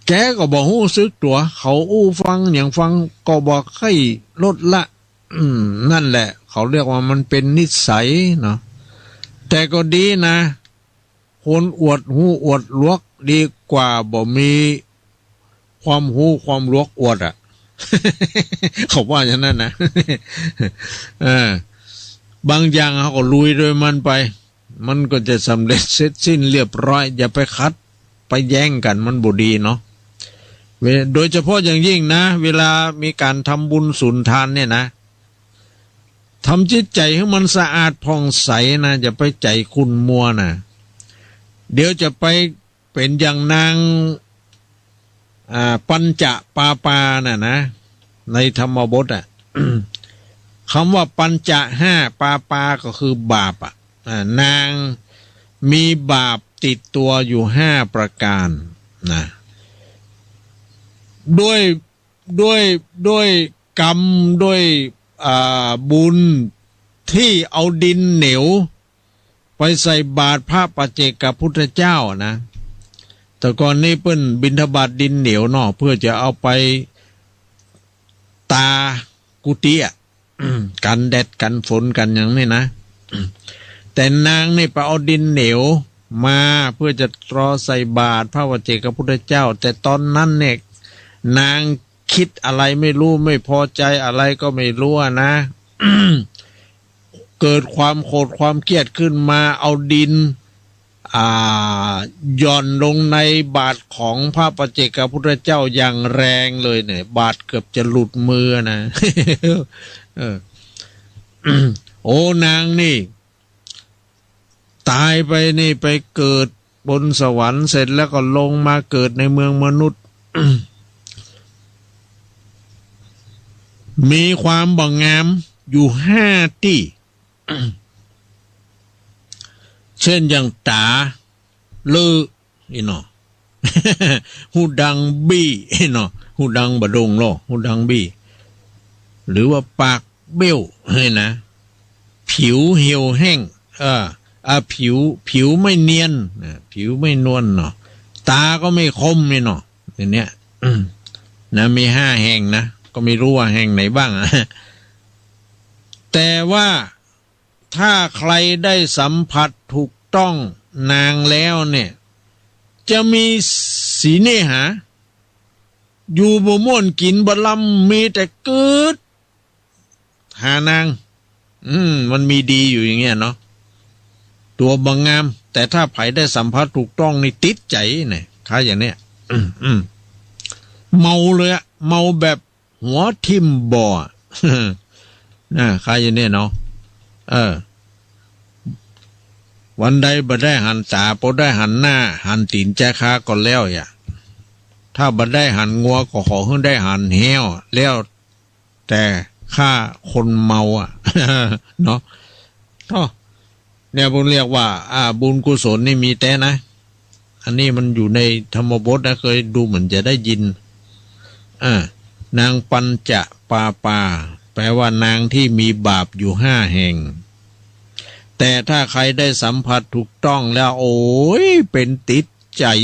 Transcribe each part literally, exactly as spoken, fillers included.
แกก็บ่ฮู้สึกตั๋ว เขาอู้ฟังหยังฟังก็บ่ใค่ลดละ อืม นั่นแหละ เขาเรียกว่ามันเป๋นนิสัยเนาะ แต่ก็ดีนะ คนอวดฮู้อวดหลวกดีกว่าบ่มีความฮู้ความหลวกอวดอะ เขาว่าอย่างนั้นนะ เออ บางอย่างเฮาก็ลุยโดยมันไป มันก็จะสำเร็จเสร็จสิ้นเรียบร้อย อย่าไปขัดไปแย้งกั๋น มันบ่ดีเนาะ เว- โดยเฉพาะอย่างยิ่งนะ เวลามีก๋านทำบุญสุนทานเนี่ยนะ ทำจิตใจ๋หื้อมันสะอาดผ่องใสนะ อย่าไปใจ๋ขุ่นมัวนะ เดี๋ยวจะไปเป๋นอย่างนาง อ่า ปัญจปาปาน่ะนะ ในธรรมบทอะ คำว่าปัญจะห้า ปาปาก็คือบาปอะ อ่า นางมีบาปติดตั๋วอยู่ห้าประก๋านนะ ด้วย ด้วย ด้วยกรรม ด้วย อ่า บุญตี้เอาดินเหนียว ไปใส่บาตรพระปัจเจกพุทธเจ้านะ แต่ก่อนนี้เปิ้นบิณฑบาตดินเหนียวเนาะ เพื่อจะเอาไปตากุฏิอะ กันแดดกันฝนกันหยังนี่นะ แต่นางนี่ไปเอาดินเหนียวมาเพื่อจะตรอใส่บาตรพระปัจเจกพุทธเจ้า แต่ต๋อนนั้นเนี่ย นางกึ๊ดอะไรไม่ฮู้ ไม่พอใจ๋อะไรก็ไม่ฮู้อะนะ เกิดความโขดความเคียดขึ้นมา เอาดิน อ่า หย่อนลงในบาตรของพระปัจเจกพุทธเจ้าอย่างแรงเลยเนี่ย บาตรเกือบจะหลุดมือนะ เออ โอ้ นางนี่ ต๋ายไปนี่ไปเกิดบนสวรรค์เสร็จแล้วก็ลงมาเกิดในเมืองมนุษย์ มีความบ่งามอยู่ห้าตี้ เช่นอย่างต๋าเล่อ อี้เนาะ ฮูดังบี้ อี้เนาะ ฮูดังบ่โด่งลอ ฮูดังบี้ หรือว่าปากเบ้ว นี่นะ ผิวเหี่ยวแห้ง เออ อ่ะ ผิว ผิวไม่เนียนนะ ผิวไม่นวลเนาะ ต๋าก็ไม่คม อี้เนาะ อย่างเนี้ย อืม นะ มีห้าแห่งนะ ก็ไม่ฮู้ว่าแห่งไหนบ้างอะ แต่ว่า ถ้าใครได้สัมผัสถูกต้องนางแล้วเนี่ย จะมีสีเนหา อยู่บ่ม่วนกิ๋นบ่ลำ มีแต่กึ๊ดหานาง อืม มันมีดีอยู่อย่างเงี้ยเนาะ ตั๋วบ่งาม แต่ถ้าใผได้สัมผัสถูกต้องนี่ติดใจ๋เนี่ย คล้ายอย่างเนี้ย อืม อืม เมาเลยอะ เมาแบบ หัวทิ่มบ่อ นะ คล้ายอย่างนี้เนาะ เออ วันใดบ่ได้หันต๋า บ่ได้หันหน้า หันตี๋นแจคาก็แล้วอย่า ถ้าบ่ได้หันงัวก็ขอหื้อได้หันแฮ้ว แล้วแต่ข้าคนเมาอะ เนาะ โธ่ เนี่ยเปิ้นเรียกว่า อ่า บุญกุศลนี่มีแต๊นะ อันนี้มันอยู่ในธรรมบทนะ เคยดูเหมือนจะได้ยิน อ่า นางปัญจปาปา แปลว่านางที่มีบาปอยู่ห้าแห่ง แต่ถ้าใครได้สัมผัสถูกต้องแล้ว โอ้ย เป๋นติดใจ๋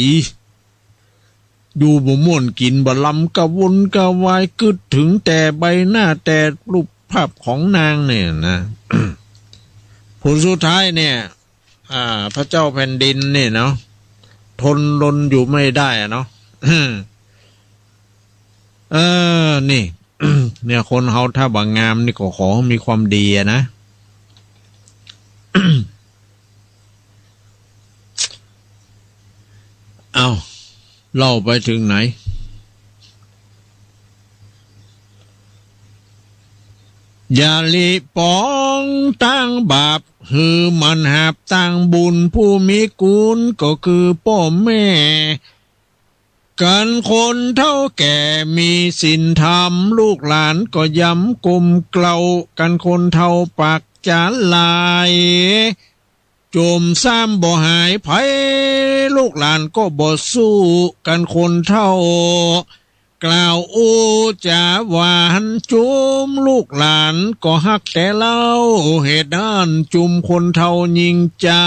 อยู่บ่ม่วนกิ๋นบ่ลำ กระวนกระวาย กึ๊ดเถิงแต่ใบหน้าแต่รูปภาพของนางเนี่ยนะ ผลสุดท้ายเนี่ย อ่า พระเจ้าแผ่นดินนี่เนาะ ทนรนอยู่ไม่ได้อะเนาะ เออ นี่ เนี่ย คนเฮาถ้าบ่งามนี่ก็ขอมีความดีอะนะ เอ้า เล่าไปเถิงไหน อย่าหลีปองตางบาป หื้อมันหาบตางบุญ ผู้มีกุณก็คือป้อแม่ กันคนเฒ่าแก่มีศีลธรรม ลูกหลานก็ยำกลมเกล้า กันคนเฒ่าปากจ๋าหลาย จมซ้ำบ่หายไผ ลูกหลานก็บ่สู้ กันคนเฒ่า กล่าวอู้จ๋าหวานจุม ลูกหลานก็ฮักแต่เล่า เหตุนั้นจุมคนเฒ่ายิ่งใจ๋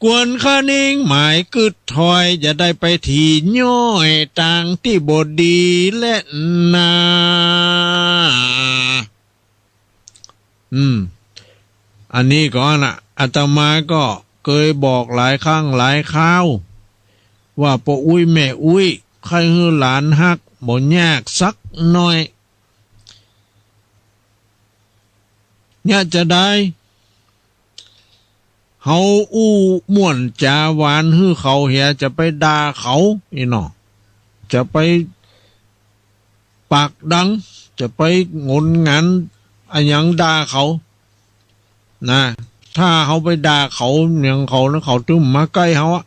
ควรคะนิงหมายกึ๊ดถ้อย จะได้ไปถี่ย้อยตางตี้บ่ดีแลนา อืม อันนี้ก็นะ อาตมาก็เกยบอกหลายครั้งหลายคราว ว่าป้ออุ๊ยแม่อุ๊ย ใค่หื้อหลานฮัก บ่ยากสักหน้อย เนี่ยจะได้ เฮาอู้ม่วนจ๋าหวานหื้อเขาเหีย จะไปด่าเขา อี้เนาะ จะไปปากดัง จะไปงนงันอะหยังด่าเขา นะ ถ้าเฮาไปด่าเขาหยังเขานะ เขาตึงมาใก้เฮาอะ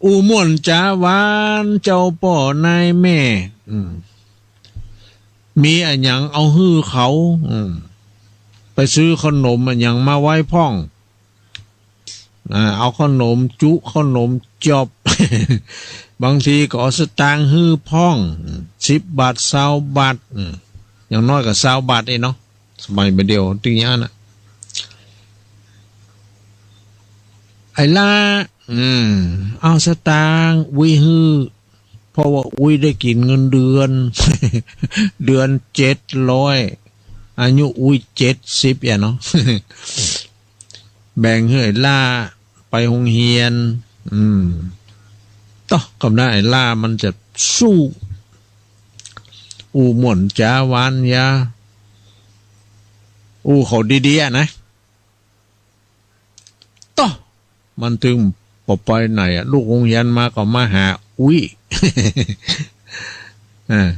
อู้ม่วนจ๋าหวานเจ้าป้อนายแม่ อืม มีอะหยังเอาหื้อเขา อืม ไปซื้อขนมอะหยังมาไว้พ่อง อ่า เอาขนมจุ๊ ขนมจ๊อบ บางทีก็เอาสตางค์หื้อพ่อง อืม สิบบาท ซาวบาท อืม อย่างน้อยก็ซาวบาทเองเนาะ สมัยบ่าเดี่ยวตึงอย่างนั้นน่ะ ไอ้หล้า อืม เอาสตางค์อุ๊ยหื้อ เพราะว่าอุ๊ยได้กิ๋นเงินเดือน เดือนเจ็ดร้อย อายุอุ๊ยเจ็ดสิบอะเนาะ แบ่งหื้อไอ้หล้าไปโฮงเฮียน อืม ต๊อกำนั้นไอ้หล้ามันจะสู้ อู้ม่วนจ๋าหวานยา อู้เขาดีๆ อะนะ ต๊อก มันตึงบ่ไปไหนอะ ลุกโฮงเฮียนมาก็มาหาอุ๊ย อ่า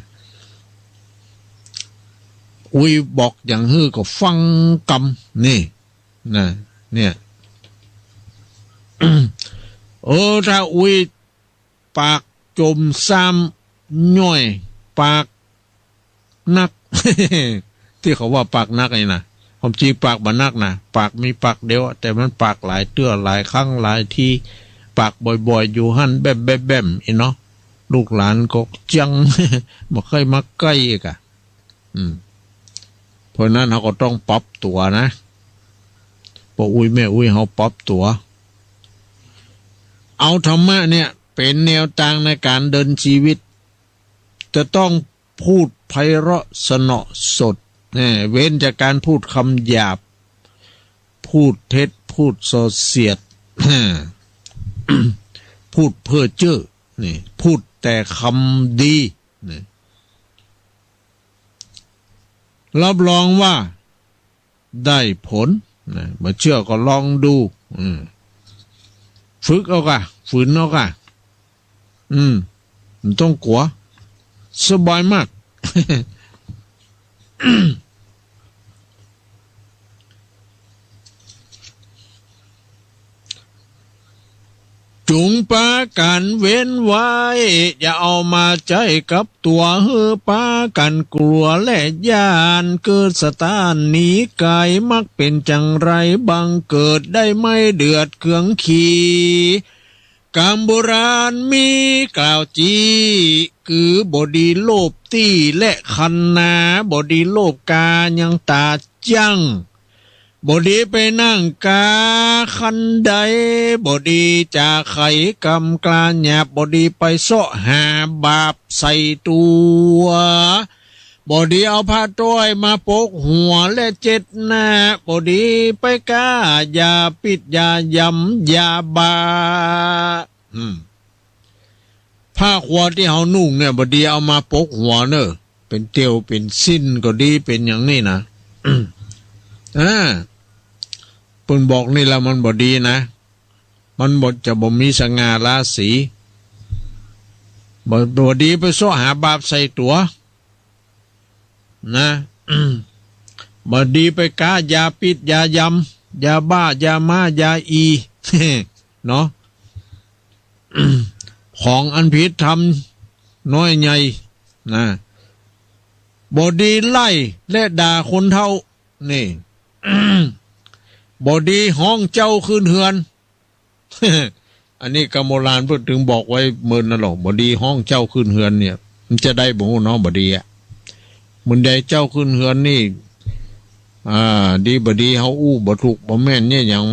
อุ๊ยบอกหยังหื้อก็ฟังกำ นี่ นะ เนี่ย เออ ถ้าอุ๊ยปากจมซ้ำ ย้อยปาก นัก ตี้เขาว่าปากนักนี่นะ ความจริงปากบ่นักนะ ปากมีปากเดียวอะ แต่มันปากหลายเตื้อหลายครั้งหลายที ปากบ่อยๆ อยู่หั้นแบ้มๆ แบ้มๆ อี้เนาะ ลูกหลานก็จัง บ่ใค่มาใก้อีกอะ อืม เพราะนั้นเฮาก็ต้องปรับตั๋วนะ ป้ออุ๊ยแม่อุ๊ยเฮาปรับตั๋ว เอาธรรมะเนี่ยเป๋นแนวตางในก๋านเดินจีวิต จะต้อง พูดไพเราะเสนาะสด เอ่อ เว้นจากก๋านพูดกำหยาบ พูดเท็จ พูดส่อเสียด พูดเพ้อเจ้อ นี่ พูดแต่กำดี นี่ รับรองว่า ได้ผลนะ บ่เจื้อก็ลองดู อืม ฝึกเอาก่ะ ฝืนเอาก่ะ อืม บ่ต้องกั๋ว สบายมาก จุ่งปากั๋นเว้นไว้ อย่าเอามาใจ๊กับตั๋ว หื้อปากั๋นกั๋วและย้าน เกิดสะต้านหนีไก๋ มักเป๋นจังไร บังเกิดได้ไม้เดือดเคืองขี กำโบราณมีกล่าวจี้ คือบ่ดีโลภตี้และคันนา บ่ดีโลภก๋ายังต๋าจั้ง บ่ดีไปนั่งก๋าคันได บ่ดีจ๋าไขกำกล้าหยาบ บ่ดีไปเซาะหาบาปใส่ตั๋ว บ่ดีเอาผ้าต้อยมาปกหัวและเจ็ดหน้า บ่ดีไปก๊ายาปิษยายำยาบ้า อืม ผ้าครัวตี้เฮานุ่งเนี่ย บ่ดีเอามาปกหัวเน่อ เป๋นเตียวเป๋นสิ้นก็ดี เป๋นอย่างนี้นะ อ่า เปิ้นบอกนี่แล้วมันบ่ดีนะ มันบ่ จะบ่มีสง่าราศี บ่ บ่ดีไปเซาะหาบาปใส่ตั๋ว นะ บ่ดีไปก๊ายาปิษยายำ ยาบ้า ยาม้า ยาอี เนาะ ของอันผิดธรรมน้อยใหญ่ นะ บ่ดีไล่และด่าคนเฒ่า นี่ บ่ดีฮ้องเจ้าคืนเฮือน อันนี้กำโบราณเปิ้นตึงบอกไว้เมินนั่นหรอก บ่ดีฮ้องเจ้าคืนเฮือนเนี่ย มันจะได้บ่ฮู้เนาะ บ่ดีอะ มื้อใดเจ้าคืนเฮือนนี่ อ่า ดีบ่ดีเฮาอู้บ่ถูกบ่แม่นเนี่ย อย่าง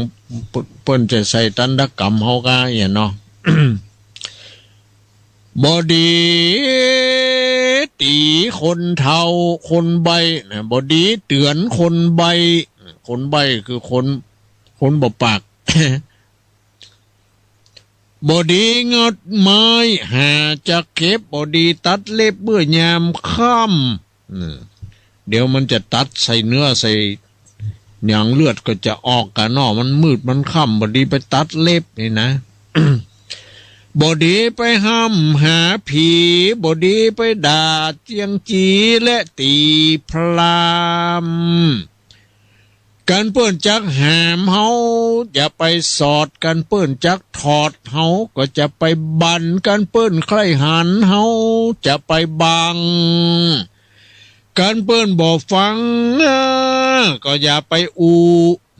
เปิ้น เปิ้นจะใส่ตันตกรรมเฮาก้าเอี้ยเนาะ บ่ดีตี๋คนเฒ่าคนใบ้นะ บ่ดีเตื๋อนคนใบ้ คนใบ้คือคน คนบ่ปาก บ่ดีงดไม้หาจักเก็บ บ่ดีตัดเล็บเมื่อยามค่ำ อืม เดี๋ยวมันจะตัดใส่เนื้อใส่หยัง เลือดก็จะออกกะเนาะ มันมืดมันค่ำ บ่ดีไปตัดเล็บนี่นะ บ่ดีไปฮ่ำหาผี บ่ดีไปด่าเจียงจี๋และตี๋พราหมณ์ กันเปิ้นจักแหมเฮาจะไปสอด กันเปิ้นจักถอดเฮาก็จะไปบั่น กันเปิ้นใคร่หันเฮาจะไปบัง กันเปิ้นบ่ฟังก็อย่าไปอู้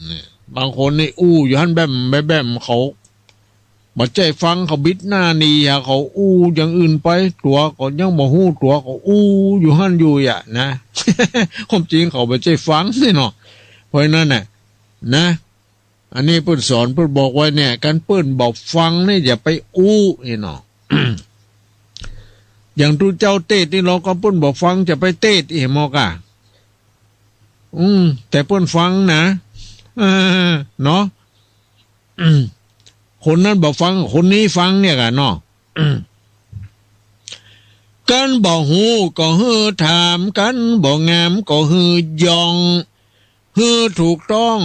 นี่ บางคนนี่อู้อยู่หั้นแบ้มแบ้ม เขาบ่ใจ้ฟัง เขาบิดหน้าหนีหา เขาอู้อย่างอื่นไป ตั๋วก็ยังบ่ฮู้ ตั๋วก็อู้อยู่หั้นอยู่อะนะ ความจริงเขาบ่ใจ้ฟังนี่เนาะ เพราะฉะนั้นน่ะ นะ อันนี้เปิ้นสอน เปิ้นบอกไว้เนี่ย กันเปิ้นบ่ฟังนี่อย่าไปอู้นี่เนาะ อย่างตุ๊เจ้าเตศน์นี่ ลอกันเปิ้นบ่ฟังจะไปเตศน์อี้หมอกะ อืม แต่เปิ้นฟังนะ เออ เนาะ อืม คนนั้นบ่ฟัง คนนี้ฟังเนี่ยกะเนาะ อืม กันบ่ฮู้ก็หื้อถาม กันบ่งามก็หื้อยอง หื้อถูกต้อง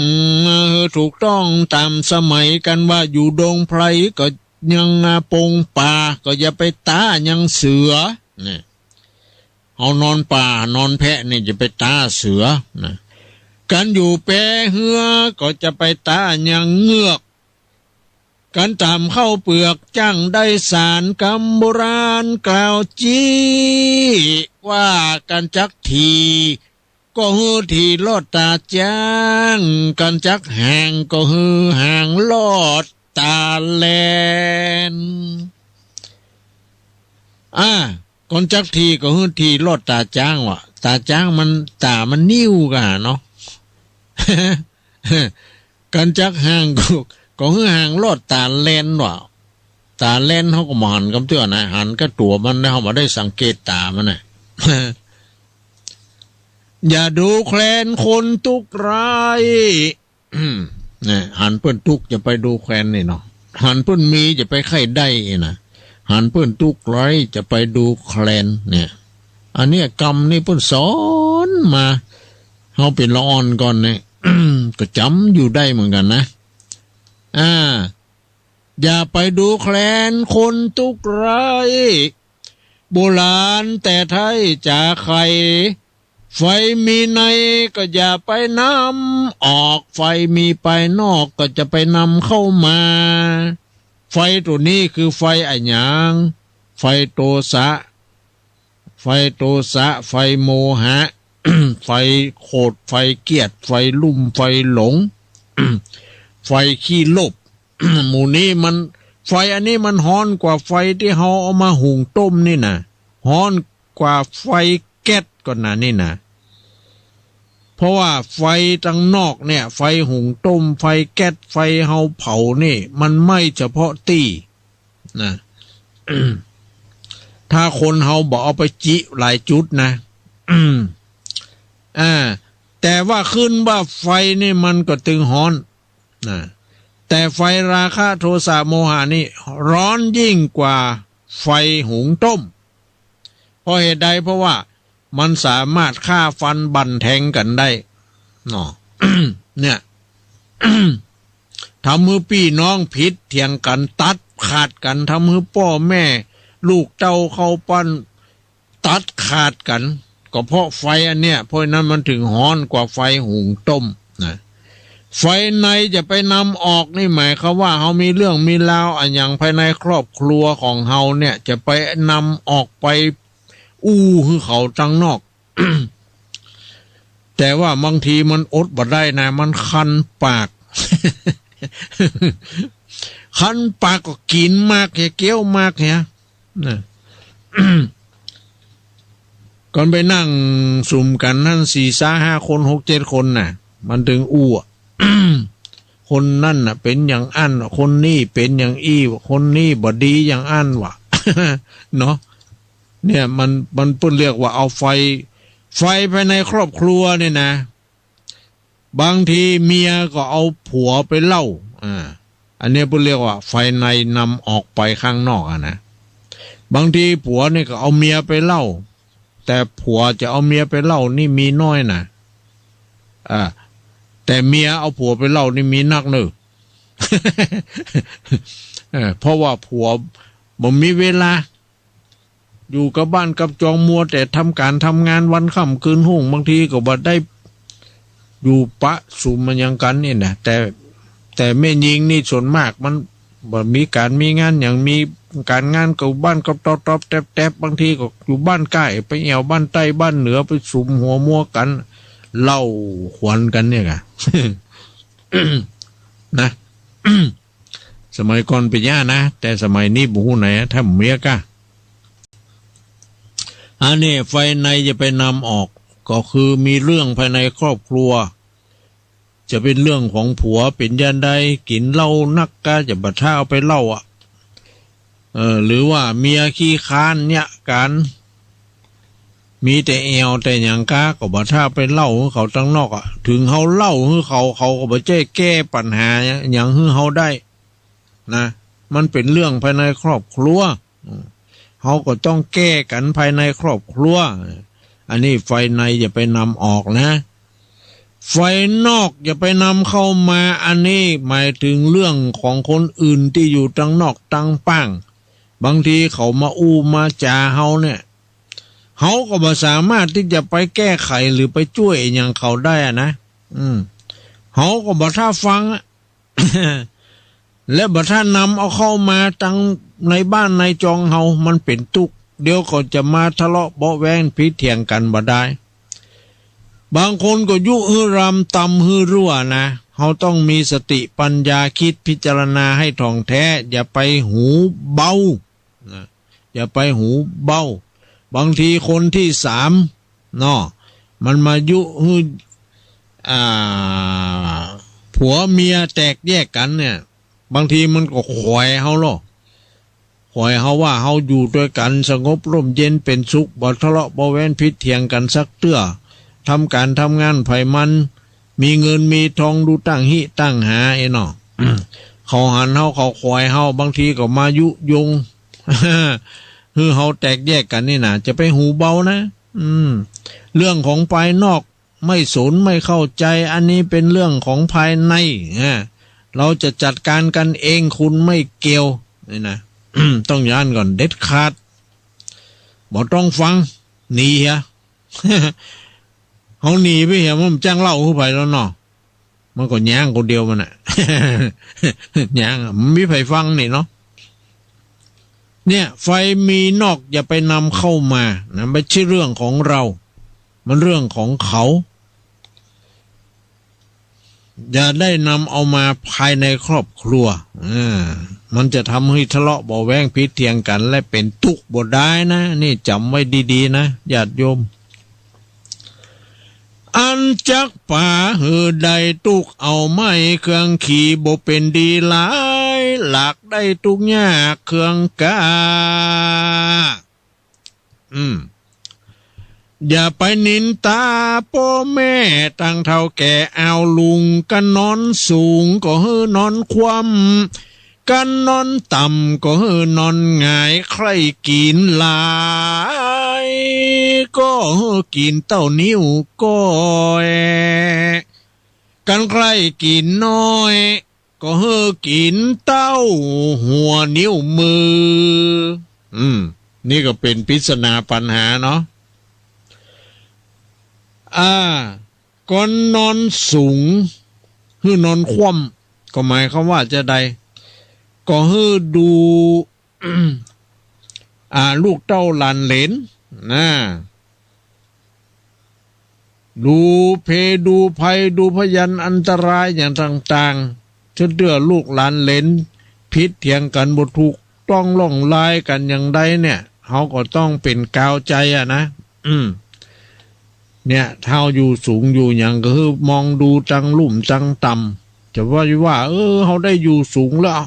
หื้อถูกต้องต๋ามสมัย กันว่าอยู่ดงไพรก็ยังปงป่า ก็อย่าไปต๊ายังเสือ นี่ เฮานอนป่านอนแพะนี่จะไปต๊าเสือนะ กันอยู่แปเฮือก็จะไปต๊ายังเงือก กันต๋ามข้าวเปือกจ้างได้สาร กำโบราณกล่าวจี้ ว่ากันจักถี่ก็หื้อถี่ลอดต๋าจ๊าง กันจักห่างก็หื้อห่างลอดต๋าแลน อ่า กันจักถี่ก็หื้อถี่ลอดต๋าจ๊างวะ ต๋าจ๊างมัน ต๋ามันนิ่วกะเนาะ กันจักห่างก็ ก็หื้อห่างลอดต๋าแลนวะ ต๋าแลนเฮาก็บ่หันกำเตื้อนะ หันก้าตั๋วมันนะ เฮาบ่ได้สังเกตต๋ามันนะ อย่าดูแคลนคนตุ๊กข์ไร้ นะ หันเปิ้นตุ๊กข์จะไปดูแคลนนี่เนาะ หันเปิ้นมีจะไปใค่ได้นี่นะ หันเปิ้นตุ๊กข์ไร้จะไปดูแคลนเนี่ย อันเนี้ยกำนี่เปิ้นสอนมา เฮาเป๋นละอ่อนก่อนเนี่ย ก็จ๋ำอยู่ได้เหมือนกั๋นนะ อ่า อย่าไปดูแคลนคนตุ๊กข์ไร้ โบราณแต่ไท้จ๋าไข ไฟมีในก็อย่าไปนำออก ไฟมีปายนอกก็จะไปนำเข้ามา ไฟตั๋วนี้คือไฟอะหยัง ไฟโตสะ ไฟโตสะ ไฟโมหะ ไฟโขด ไฟเกียด ไฟลุ่ม ไฟหลง ไฟขี้โลภ หมู่นี้มัน ไฟอันนี้มันฮ้อนกว่าไฟตี้เฮาเอามาหุงต้มนี่นะ ฮ้อนกว่าไฟแก๊สก่อนนะนี่นะ เพราะว่าไฟตังนอกเนี่ย ไฟหุงต้ม ไฟแก๊ส ไฟเฮาเผานี่ มันไหม้เฉพาะตี้นะ ถ้าคนเฮาบ่เอาไปจิหลายจุดนะ อ่า แต่ว่าขึ้นว่าไฟนี่มันก็ตึงฮ้อน นะ แต่ไฟราคะโทสะโมหะนี่ร้อนยิ่งกว่าไฟหุงต้ม เพราะเหตุใด เพราะว่ามันสามารถฆ่าฟันบั่นแทงกั๋นได้เนาะ เนี่ย ทำหื้อปี้น้องผิดเถียงกั๋น ตัดขาดกั๋น ทำหื้อป้อแม่ลูกเต้าเข้าปั้น ตัดขาดกั๋น ก็เพราะไฟอันเนี้ย เพราะฉะนั้นมันถึงฮ้อนกว่าไฟหุงต้มนะ ไฟในจะไปนำออกนี่หมายความว่าเฮามีเรื่องมีราวอะหยังภายในครอบครัวของเฮาเนี่ย จะไปนำออกไปอู้หื้อเขาตังนอก แต่ว่าบางทีมันอดบ่ได้นะ มันคันปาก คันปากก็กิ๋นหมากเหีย เคี้ยวหมากเหีย นะ ก่อนไปนั่งสุมกั๋นหั้น สี่ซะห้าคน หกเจ็ดคนน่ะ มันถึงอู้อะ ค คนนั้นน่ะเป๋นอย่างอั้น คนนี้เป๋นอย่างอี้ คนนี้บ่ดีอย่างอั้นวะ เนาะ เนี่ยมัน มันเปิ้นเรียกว่าเอาไฟ ไฟภายในครอบครัวเนี่ยนะ บางทีเมียก็เอาผัวไปเล่า อ่า อันเนี้ยเปิ้นเรียกว่าไฟในนำออกไปข้างนอกอะนะ บางทีผัวเนี่ยก็เอาเมียไปเล่า แต่ผัวจะเอาเมียไปเล่านี่มีน้อยนะ อ่า แต่เมียเอาผัวไปเล่านี่มีนักเน่อ เออ เพราะว่าผัวบ่มีเวลา อยู่กับบ้านกับจอง มัวแต่ทำก๋านทำงานวันค่ำคืนฮุ่ง บางทีก็บ่ได้อยู่ปะสุมมันหยังกั๋นนี่นะ แต่ แต่แม่ญิงนี่ส่วนมากมันบ่มีก๋านมีงานหยัง มีก๋านงานก็บ้านก็ตอบๆแต๊บๆ บางทีก็อยู่บ้านใก้ ไปแอ่วบ้านใต้บ้านเหนือ ไปสุมหัวมัวกั๋น เล่าขวัญกั๋นเนี่ยกะ นะ สมัยก่อนเป๋นอย่างนั้นนะ แต่สมัยนี้บ่ฮู้ไหนอะ ถ้าเมียกะ อันนี้ไฟในจะไปนำออก ก็คือมีเรื่องภายในครอบครัว จะเป๋นเรื่องของผัวเป๋นอย่างใด กิ๋นเหล้านักกะ จะบ่ถ้าเอาไปเล่าอะ เออ หรือว่าเมียขี้ค้านเยียะกั๋น มีแต่แอ่วแต่หยังกะ ก็บ่ถ้าไปเล่าหื้อเขาตังนอกอะ ถึงเฮาเล่าหื้อเขา เขาก็บ่ใจ้แก้ปัญหาหยังหื้อเฮาได้นะ มันเป๋นเรื่องภายในครอบครัว อืม เฮาก็ต้องแก้กั๋นภายในครอบครัว อันนี้ไฟในอย่าไปนำออกนะ ไฟนอกอย่าไปนำเข้ามา อันนี้หมายถึงเรื่องของคนอื่นตี้อยู่ตังนอกตังป้าง บางทีเขามาอู้มาจ๋าเฮาเนี่ย เฮาก็บ่สามารถตี้จะไปแก้ไขหรือไปจ้วยหยังเขาได้อะนะ อืม เฮาก็บ่ถ้าฟังอะ และบ่ถ้านำเอาเข้ามาตังในบ้านในจองเฮา มันเป๋นตุ๊กข์ เดี๋ยวก็จะมาทะเลาะเบาะแว้งผิดเถียงกั๋นบ่ดาย บางคนก็ยุหื้อรำตำหื้อรั่วนะ เฮาต้องมีสติปัญญา กึ๊ดพิจารณาหื้อถ่องแต๊ อย่าไปหูเบา นะ อย่าไปหูเบา บางทีคนตี้สามเนาะ มันมายุหื้อ อ่า ผัวเมียแตกแยกกั๋นเนี่ย บางทีมันก็ขวายเฮาลอ ขวายเฮาว่าเฮาอยู่ตวยกั๋นสงบร่มเย็นเป๋นสุข บ่ทะเลาะบ่แว้นผิดเถียงกั๋นสักเตื้อ ทำก๋านทำงานใผมัน มีเงินมีทองดูตั้งฮิตั้งหา เอ้เนาะ เขาหันเฮา เขาขวายเฮา บางทีก็มายุยง หื้อเฮาแตกแยกกั๋นนี่นะ จะไปหูเบานะ อืม เรื่องของภายนอกไม่สนไม่เข้าใจ๋ อันนี้เป๋นเรื่องของภายใน อ่า เราจะจัดก๋านกั๋นเอง คุณไม่เกี่ยว นี่นะ ต้องอย่างนั้นก่อน เด็ดขาด บ่ต้องฟัง หนีเหีย เฮาหนีไปเหีย มันบ่จ้างเล่าหื้อใผแล้วเนาะ มันก็ย้างคนเดียวมันน่ะ ย้างอะ มันบ่มีใผฟังนี่เนาะ เนี่ย ไฟมีนอกอย่าไปนำเข้ามานะ ไม่ใช่เรื่องของเรา มันเรื่องของเขา อย่าได้นำเอามาภายในครอบครัว อ่า มันจะทำหื้อทะเลาะเบาะแว้งผิดเถียงกั๋น และเป๋นตุ๊กข์บ่ดายนะ นี่จ๋ำไว้ดีๆ นะ ญาติโยม อันจักปาหื้อได้ตุ๊กข์ เอาไม้เคืองขีบ่เป๋นดีหลาย หลากได้ตุ๊กข์ยากเคืองกา อืม อย่าไปนินตาป้อแม่ตังเฒ่าแก่ อ่าวลุง กั๋นนอนสูงก็หื้อนอนคว่ำ กั๋นนอนต่ำก็หื้อนอนหงาย ใคร่กิ๋นหลายก็หื้อกิ๋นเต้านิ้วก้อย กั๋นใคร่กิ๋นน้อยก็หื้อกิ๋นเต้าหัวนิ้วมือ อืม นี่ก็เป๋นปริศนาปัญหาเนาะ อ่า ก่อนนอนสูง หื้อนอนคว่ำ ก็หมายความว่าจาใด ก็หื้อดู อ่า ลูกเต้าหลานเหลน นะ ดูเพ ดูภัย ดูพยันอันตรายอย่างต่างๆ เตื้อลูกหลานเหลนผิดเถียงกั๋นบ่ถูกต้องล่องลายกั๋นอย่างใดเนี่ย เฮาก็ต้องเป๋นกาวใจ๋อะนะ อืม เนี่ย เฮาอยู่สูงอยู่หยังก็หื้อมองดูตังลุ่มตังต่ จะว่า ว่า เออ เฮาได้อยู่สูงแล้ว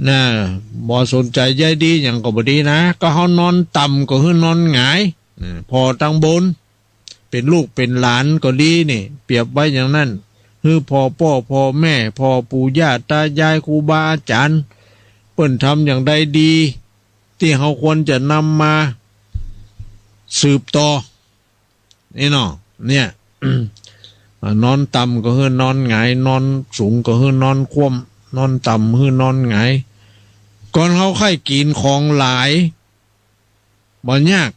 นะ บ่สนใจ๋ใยดีหยังก็บ่ดีนะ ก็เฮานอนต่ำก็หื้อนอนหงาย นะ ผ่อตังบน เป๋นลูกเป๋นหลานก็ดีนี่ เปรียบไว้อย่างนั้น หื้อผ่อป้อผ่อแม่ ผ่อปู่ย่าต๋ายาย ครูบาอาจ๋ารย์ เปิ้นทำอย่างใดดี ตี้เฮาควรจะนำมาสืบต่อ นี่เนาะ เนี่ย อ่า นอนต่ำก็หื้อนอนหงาย นอนสูงก็หื้อนอนคว่ำ นอนต่ำหื้อนอนหงาย ก่อนเฮาใค่กิ๋นของหลาย บ่ยาก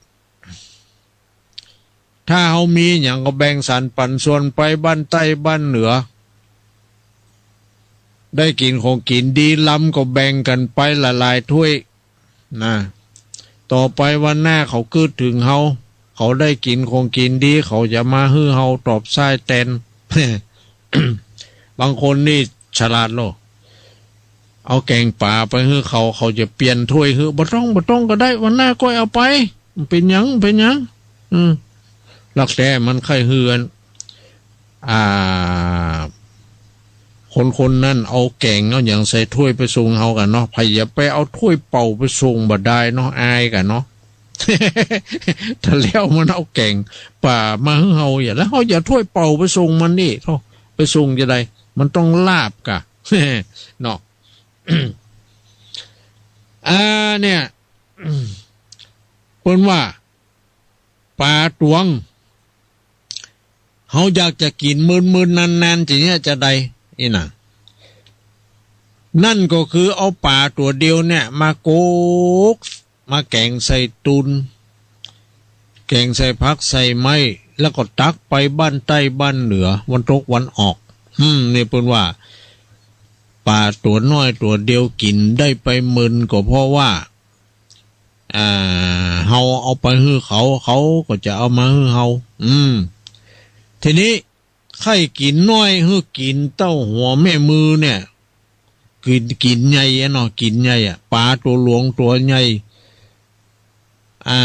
ถ้าเฮามีหยังก็แบ่งสรรปันส่วนไป บ้านใต้บ้านเหนือ ได้กิ๋นของกิ๋นดีลำก็แบ่งกั๋นไปหลายๆ ถ้วย นะ ต่อไปวันหน้าเขากึ๊ดเถิงเฮา เขาได้กิ๋นของกิ๋นดี เขาจะมาหื้อเฮาตอบใซ้แตน บางคนนี่ฉลาดโล เอาแก๋งป๋าไปหื้อเขา เขาจะเปลี่ยนถ้วยหื้อ บ่ต้อง บ่ต้องก็ได้ วันหน้าก้อยเอาไป มันเป๋นหยัง เป๋นหยัง อืม ลักแต๊มันใค่หื้ออัน อ่า คนๆ นั้นเอาแก๋งเอาหยังใส่ถ้วยไปส่งเฮากั๋นเนาะ ใผอย่าไปเอาถ้วยเป่าไปส่งบ่ดายเนาะ อายกั๋นเนาะ ถ้าแล้วมันเอาแก๋งป๋ามาหื้อเฮา อย่า แล้วเฮาอย่าถ้วยเป่าไปส่งมันนี่ โธ่ ไปส่งจะใด มันต้องลาบก่ะ เนาะ อ่า เนี่ย เปิ้นว่า ป๋าต๋วง เฮาอยากจะกิ๋นเมินๆ นานๆ จะเยียะจะใด อี้นะ นั่นก็คือเอาป๋าตั๋วเดียวเนี่ยมาโกก มาแก๋งใส่ตูน แก๋งใส่ผักใส่ไม้ แล้วก็ตักไปบ้านใต้บ้านเหนือ วันตกวันออก อืม เนี่ยเปิ้นว่า ป๋าตั๋วน้อยตั๋วเดียวกิ๋นได้ไปเมินก็เพราะว่า อ่า เฮาเอาไปหื้อเขา เขาก็จะเอามาหื้อเฮา อืม ทีนี้ใค่กิ๋นน้อยหื้อกิ๋นเต้าหัวแม่มือเนี่ย กิ๋น กิ๋นใหญ่อะเนาะ กิ๋นใหญ่อะ ป๋าตั๋วหลวงตั๋วใหญ่ อ่า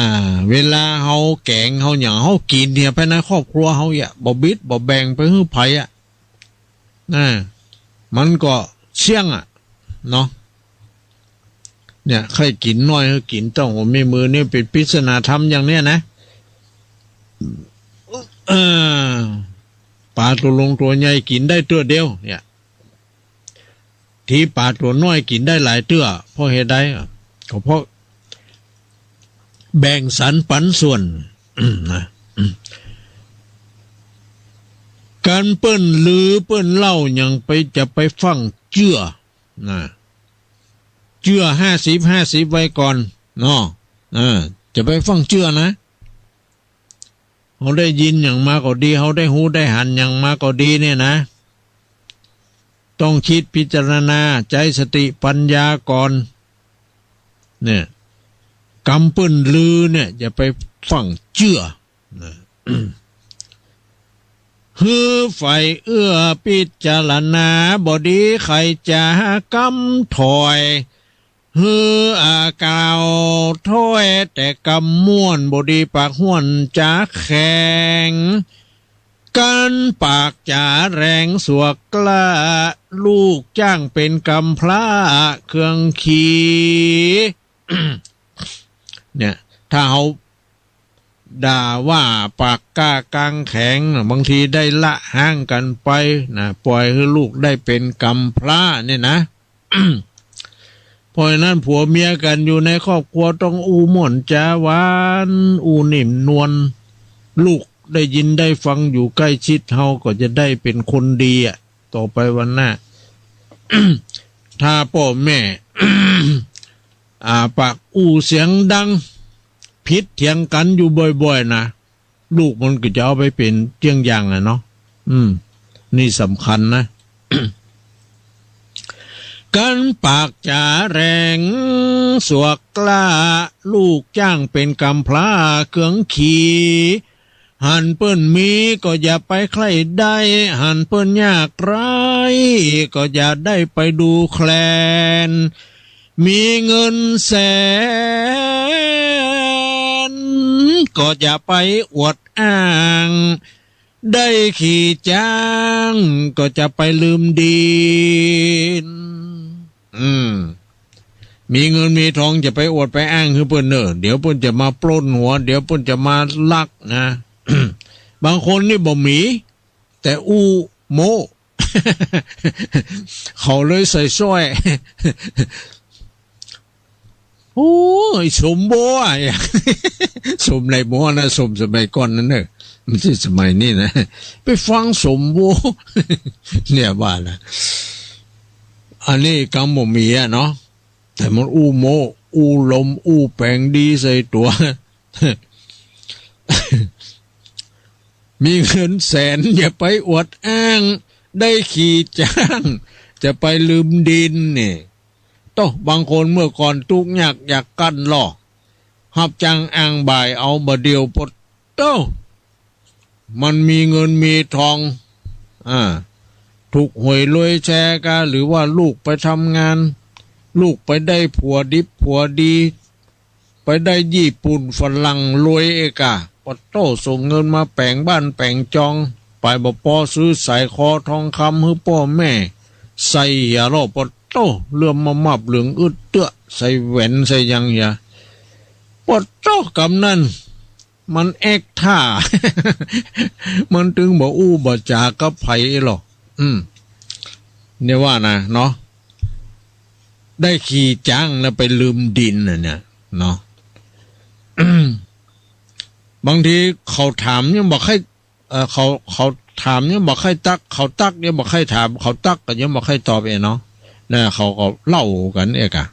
เวลาเฮาแก๋งเฮาหยัง เฮากิ๋นเนี่ย ภายในครอบครัวเฮาเนี่ย บ่บิดบ่แบ่งไปหื้อใผอะ นะ มันก็เสี้ยงอะ เนาะ เนี่ย ใค่กิ๋นน้อยหื้อกิ๋นเต้าหัวแม่มือเนี่ย เป๋นปริศนาธรรมอย่างเนี้ยนะ เออ ป๋าตั๋วหลวงตั๋วใหญ่กิ๋นได้เตื้อเดียว เนี่ย ตี้ป๋าตั๋วน้อยกิ๋นได้หลายเตื้อ เพราะเหตุใด ก็เพราะแบ่งสรรปันส่วน นะ กั๋นเปิ้นลือเปิ้นเล่าหยังไป จะไปฟั่งเจื้อ นะ เจื้อห้าสิบห้าสิบไว้ก่อน เนาะ เออ จะไปฟั่งเจื้อนะ เฮาได้ยินหยังมาก็ดี เฮาได้ฮู้ได้หันหยังมาก็ดีเนี่ยนะ ต้องกึ๊ดพิจารณา ใจ๊สติปัญญาก่อน เนี่ย กำเปิ้นลือเนี่ย อย่าไปฟั่งเจื้อ นะ หื้อใฝ่เอื้อพิจารณา บ่ดีใค่จ๋ากำถ้อย หื้อ อ่า กล่าวถ้อยแต่กำม่วน บ่ดีปากห้วนจ๋าแข็ง กั๋นปากจ๋าแรงสวกกล้า ลูกจ้างเป๋นกำพร้าเคืองขี เนี่ย ถ้าเฮา ด่าว่าปากกล้ากางแข็ง บางทีได้ละฮ้างกั๋นไปนะ ป่อยหื้อลูกได้เป๋นกำพร้าเนี่ยนะ เพราะฉะนั้นผัวเมียกั๋นอยู่ในครอบครัวต้องอู้ม่วนจ๋าหวาน อู้นิ่มนวล ลูกได้ยินได้ฟังอยู่ใก้ชิดเฮาก็จะได้เป๋นคนดีอะ ต่อไปวันหน้า ถ้าป้อแม่ อ่า ปากอู้เสียงดัง ผิดเถียงกั๋นอยู่บ่อยๆ นะ ลูกมันก็จะเอาไปเป๋นเยี่ยงอย่างอะเนาะ อืม นี่สำคัญนะ กั๋นปากจ๋าแรงสวกกล้า ลูกจ้างเป๋นกำพร้าเคืองขี หันเปิ้นมีก็อย่าไปใคร่ได้ หันเปิ้นยากไร้ก็อย่าได้ไปดูแคลน มีเงินแสนก็อย่าไปอวดอ้าง ได้ขี่จ๊างก็จะไปลืมดิน อืม มีเงินมีทองจะไปอวดไปอ้างหื้อเปิ้นเน่อ เดี๋ยวเปิ้นจะมาปล้นหัว เดี๋ยวเปิ้นจะมาลักนะ บางคนนี่บ่มี แต่อู้โม้ เขาเลยใส่สร้อย โอ้ย สมโบ้อะ สมไหนบ่นะ สมสมัยก่อนนั้นเน่อ ไม่ใช่สมัยนี้นะ ไปฟังสมโบ้ เนี่ยว่านะ อันนี้กำบ่มีอะเนาะ แต่มันอู้โม้ อู้ลม อู้แป๋งดีใส่ตั๋ว มีเงินแสนอย่าไปอวดอ้าง ได้ขี่จ๊างจะไปลืมดินนี่ โต้ บางคนเมื่อก่อนตุ๊กข์ยากอยากกั้นลอ ฮับจ้างอ้างบ่ายเอาบ่าเดี่ยว ปะโต้ มันมีเงินมีทอง อ่า ถูกหวยรวยแชร์กา หรือว่าลูกไปทำงาน ลูกไปได้ผัวดิบผัวดี ไปได้ญี่ปุ่นฝรั่งรวยเอกา ปะโต้ ส่งเงินมาแป๋งบ้านแป๋งจอง ไปบ่ปอซื้อสร้อยคอทองคำหื้อป้อแม่ใส่เหียลอ ปะโต้ เหลื่อมมามับเหลืองอึดเตื้อ ใส่แหวนใส่หยังเหีย ปะโต้ กำนั้น มันแอกท่า มันตึงบ่อู้บ่จากับใผลอหรอก อืม เนี่ยว่านะเนาะ ได้ขี่จ๊างแล้วไปลืมดินน่ะเนี่ยเนาะ บางทีเขาถามยังบ่ใค่ เอ่อ เขา เขาถามยังบ่ใค่ตัก เขาตักยังบ่ใค่ถาม เขาตักก็ยังบ่ใค่ตอบเองเนาะ นะ เขาก็เล่ากั๋นเอกอะ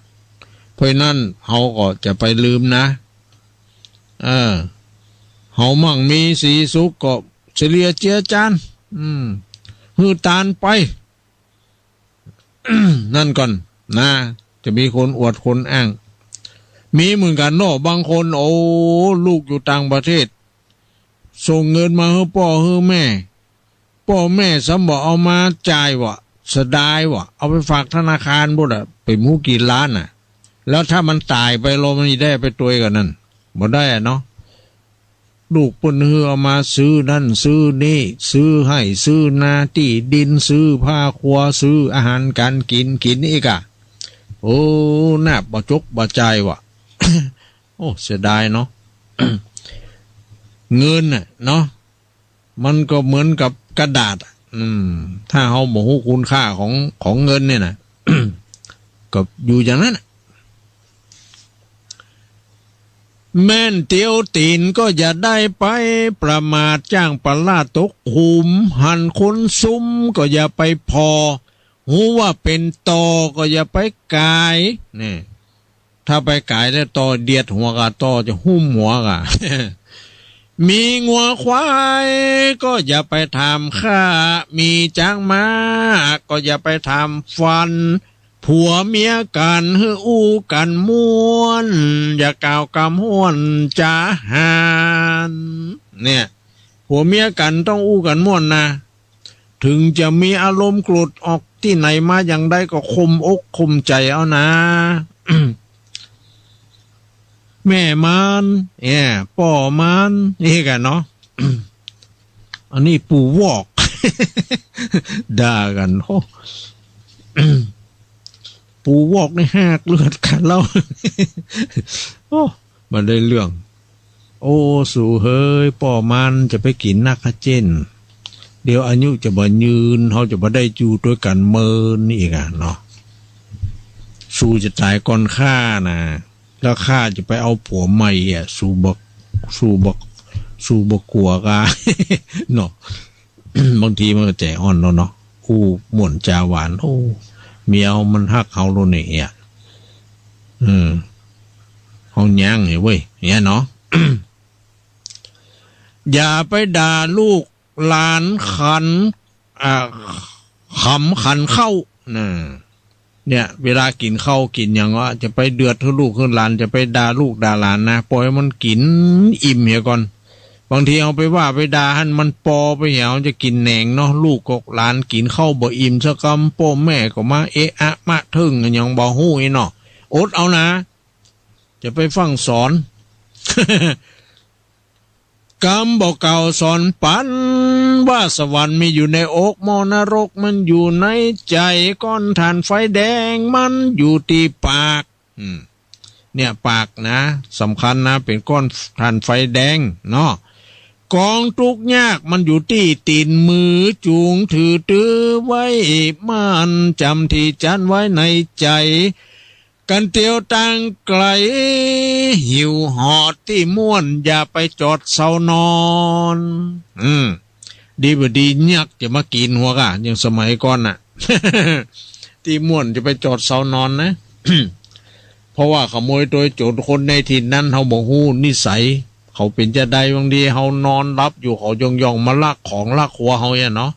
เพราะฉะนั้นเฮาก็จะไปลืมนะ เออ เฮามั่งมีสีสุขก็เฉลี่ยเจือจาน อืม หื้อตานไป นั่นก่อนนะ จะมีคนอวดคนอ้าง มีเหมือนกั๋นเนาะ บางคน โอ้ ลูกอยู่ต่างประเทศ ส่งเงินมาหื้อป้อหื้อแม่ ป้อแม่ซ้ำบ่เอามาจ่ายวะ เสียดายวะ เอาไปฝากธนาคารพุ้นอะ ไปบ่ฮู้กี่ล้านน่ะ แล้วถ้ามันต๋ายไปลอ มันจะได้ไปตวยกั๋นนั้น บ่ได้อะเนาะ ลูกเปิ้นหื้อเอามาซื้อนั่นซื้อนี่ ซื้อไฮ่ซื้อนา ตี้ดิน ซื้อผ้าครัว ซื้ออาหารก๋านกิ๋น กิ๋นอีกอะ โอ้ นับบ่จบบ่จ่ายวะ โอ้ เสียดายเนาะ เงินน่ะเนาะ มันก็เหมือนกับกระดาษอะ อืม ถ้าเฮาบ่ฮู้คุณค่าของ ของเงินเนี่ยนะ ก็อยู่อย่างนั้นน่ะ แม่นเตียวตี๋นก็อย่าได้ไปประมาท จ้างปลาตกขุม หันคนซุมก็อย่าไปผ่อ ฮู้ว่าเป๋นตอก็อย่าไปก๋าย นี่ ถ้าไปก๋ายแล้วตอเดียดหัวก่า ตอจะหุ้มหัวก่า มีงัวควายก็อย่าไปถามข้า มีจ๊างม้าก็อย่าไปถามฟัน ผัวเมียกั๋นหื้ออู้กั๋นม่วน อย่ากล่าวกำห้วนจ๋าหาน เนี่ย ผัวเมียกั๋นต้องอู้กั๋นม่วนนะ เถิงจะมีอารมณ์โกรธออกตี้ไหนมาอย่างใดก็ข่มอกข่มใจ๋เอานะ แม่มัน เนี่ย ป้อมัน นี่กั๋นเนาะ อันนี้ปู่วอก ด่ากั๋น โอ้ ปู่วอกนี่หากเลือดกั๋นแล้ว โอ้ บ่ได้เรื่อง โอ้ สูเหย ป้อมันจะไปกิ๋นนักฮะเจ้น เดี๋ยวอายุจะบ่ยืน เฮาจะบ่ได้อยู่ตวยกั๋นเมินอีกอะเนาะ สูจะต๋ายก่อนข้านะ แล้วข้าจะไปเอาผัวใหม่อะ สูบ่ สูบ่ สูบ่กั๋วกา เนาะ บางทีมันก็ใจ๋อ่อนแล้วเนาะ อู้ม่วนจ๋าหวาน โอ้ เมียเฮามันฮักเฮาแล้วเนี่ย อืม เฮาย้างเนี่ยเว้ย เนี่ยเนาะ อย่าไปด่าลูกหลานขัน อ่า ขำขันข้าว นะ เนี่ย เวลากิ๋นข้าวกิ๋นหยังวะ จะไปเดือดหื้อลูกหื้อหลาน จะไปด่าลูกด่าหลานนะ ป่อยมันกิ๋นอิ่มเหียก่อน บางทีเฮาไปว่าไปด่าหั้นมันปอไปเหีย จะกิ๋นแหนงเนาะ ลูกกับหลานกิ๋นข้าวบ่อิ่มสักกำ ป้อแม่ก็มาเอะอะมะเทิงกั๋นหยังบ่ฮู้อี้เนาะ อดเอานะ จะไปฟั่งสอน กำบ่าเก่าสอนปั๋น ว่าสวรรค์มีอยู่ในอก หม้อนรกมันอยู่ในใจ๋ ก้อนถ่านไฟแดงมันอยู่ตี้ปาก อืม เนี่ย ปากนะ สำคัญนะ เป๋นก้อนถ่านไฟแดงเนาะ ก๋องตุ๊กข์ยากมันอยู่ตี้ตี๋น มือจุ่งถือตื้อไว้ มั่นจ๋ำตี้จั๊นไว้ในใจ๋ กั๋นเตียวตางไก๋ หิวหอดตี้ม่วน อย่าไปจอดเซานอน อืม ดีบ่ดียักษ์จะมากิ๋นหัวก่า อย่างสมัยก่อนน่ะ ตี้ม่วนจะไปจอดเซานอนนะ เพราะว่าขโมยโตยโจ๋รคนในถิ่นนั้น เฮาบ่ฮู้นิสัยเขาเป๋นจาใด บางทีเฮานอนหลับอยู่ เขาย่องๆ มาลักของลักหัวเฮาเนี่ยเนาะ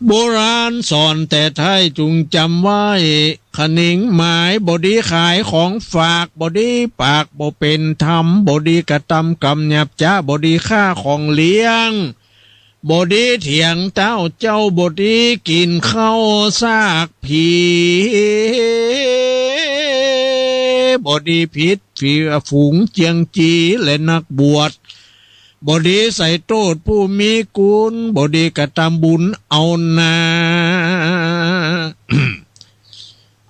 โบราณสอนแต่ไท้ จุ่งจ๋ำไว้ คะนิงหมาย บ่ดีขายของฝาก บ่ดีปากบ่เป๋นธรรม บ่ดีกระตำกำหยาบจ๊า บ่ดีฆ่าของเลี้ยง บ่ดีเถียงเต้าเจ้า บ่ดีกิ๋นข้าวซากผี บ่ดีผิด ผี ฝูงเจียงจี๋และนักบวช บ่ดีใส่โต้ษผู้มีกุณ บ่ดีกระตำบุญเอานา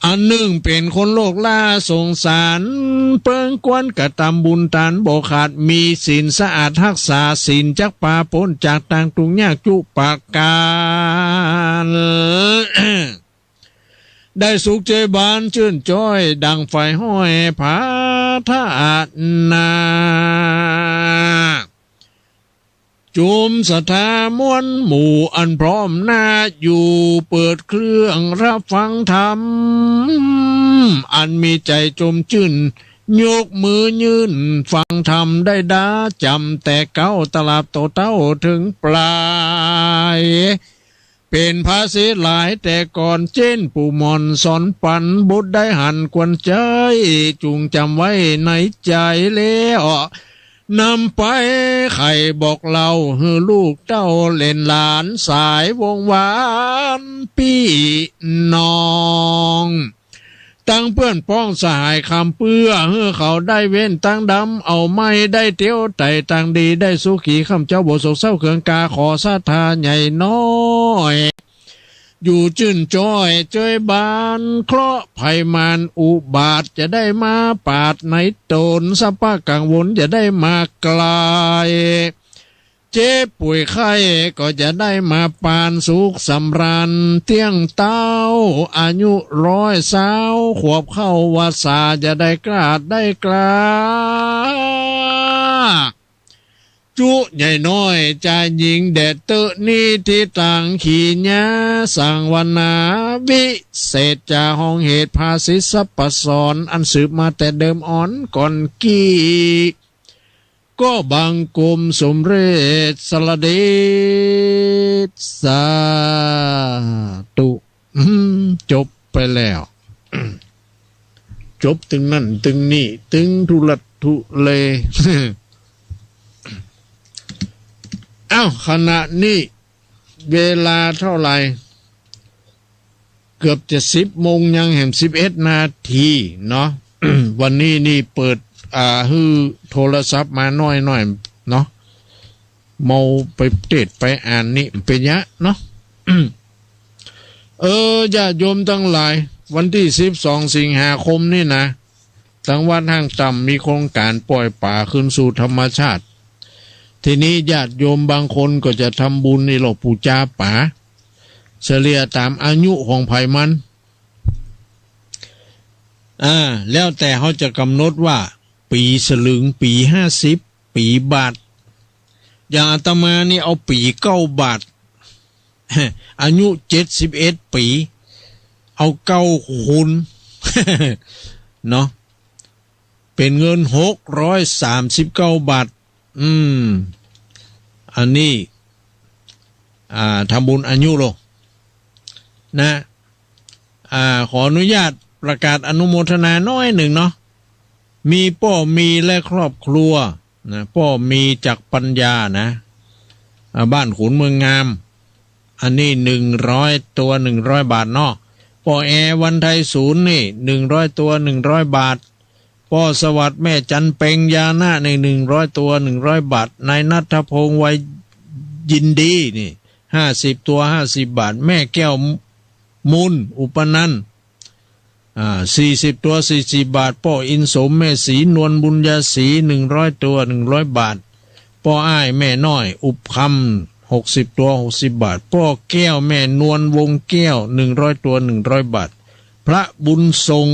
อันนึ่งเป๋นคนโลกล้าสงสาร เปิ้งควรกระตำบุญตานบ่ขาด มีศีลสะอาดฮักษาศีล จักปาป๊นจากตางตุ๊กข์ยากจุ๊ประก๋าน ได้สุขเจยบานจื้นจ้อย ดั่งไฟห้อยผาธาตุนา จุมศรัทธามวลหมู่อันพร้อมหน้าอยู่ เปิดเครื่องฮับฟังธรรม อันมีใจ๋จมจื้น ยกมือยื่นฟังธรรมได้ดาจ๋ำ แต่เก๊าตราบโตเต้าเถิงปลาย เป๋นภาษิตหลายแต่ก่อน เจ้นปู่หม่อนสอนปั๋น บทได้หันควรใจ๊ จุ่งจ๋ำไว้ในใจ๋แล้ว นำไปไขบอกเล่าหื้อลูกเต้าเหลนหลาน สายวงศ์วานปี้น้อง ตังเปื้อนป๊องสหายคำเปื้อ หื้อเขาได้เว้นตังดำ เอาไม้ได้เตียวไต่ตังดี ได้สุขีข้ามเจ้า บ่โศกเศร้าเคืองกา ขอศรัทธาใหญ่น้อย อยู่จื้นจ้อยเจยบาน เคราะห์ภัยมารอุบาท จะได้มาปาดในต๋น สัพพะกังวลจะได้มาไก๋ เจ็บป่วยไข้ก็จะได้มาปาน สุขสำราญเตี้ยงเต๊า อายุร้อยซาวขวบเข้าวัสสา จะได้กล้าได้กล้า จุใหญ่น้อยจายญิงแดดเต๊อะนี้ ตี้ตางขีญาสังวนา วิเศษจาห้องเหตุ ภาษิตสรรพสร อันสืบมาแต่เดิมอ่อนก่อนกี้ ก็บังคมสมเร็จสละเดช สาธุ อืม จบไปแล้ว จบตึงนั่นตึงนี่ ตึงทุลักทุเล อ้าว ขณะนี้เวลาเท่าไหร่ เกือบจะสิบโมง ยังแหมสิบเอ็ดนาทีเนาะ วันนี้นี่เปิด อ่า หื้อโทรศัพท์มาน้อยๆ เนาะ เมาไปเตศน์ไปอ่านนี่เป๋นยะเนาะ เออ ญาติโยมตังหลาย วันตี้สิบสองสิงหาคมนี่นะ ตังวัดห้างต่ำมีโครงก๋านป่อยป๋าคืนสู่ธรรมชาติ ทีนี้ญาติโยมบางคนก็จะทำบุญนี่หรอก ปู๋จาป๋า เสลี่ยต๋ามอายุของใผมัน อ่า แล้วแต่เฮาจะกำหนดว่า ปี๋สลึง ปี๋ห้าสิบ ปี๋บาท อย่างอาตมานี่เอาปี๋เก้าบาท อายุเจ็ดสิบเอ็ดปี๋ เอาเก้าคูณ เนาะ เป๋นเงินหกร้อยสามสิบเก้าบาท อืม อันนี้ อ่า ทำบุญอายุโลก นะ อ่า ขออนุญาตประกาศอนุโมทนาน้อยนึ่งเนาะ มีป้อมีและครอบครัว นะ ป้อมีจักรปัญญานะ อ่า บ้านขุนเมืองงาม อันนี้หนึ่งร้อยตัว หนึ่งร้อยบาทเนาะ ป้อแอวันไทยศูนย์นี่ หนึ่งร้อยตัว หนึ่งร้อยบาท ป้อสวัสดิ์แม่จันเพ็ง ยานะนี่ หนึ่งร้อยตัว หนึ่งร้อยบาท นายณัฐพงษ์ วัยยินดีนี่ ห้าสิบตัว ห้าสิบบาท แม่แก้วมูล อุปนันท์ อ่า สี่สิบตัว สี่สิบบาท ป้ออินสม แม่ศรีนวล บุญญาศรี หนึ่งร้อยตัว หนึ่งร้อยบาท ป้ออ้ายแม่น้อย อุบคำ หกสิบตัว หกสิบบาท ป้อแก้วแม่นวล วงแก้ว หนึ่งร้อยตัว หนึ่งร้อยบาท พระบุญทรง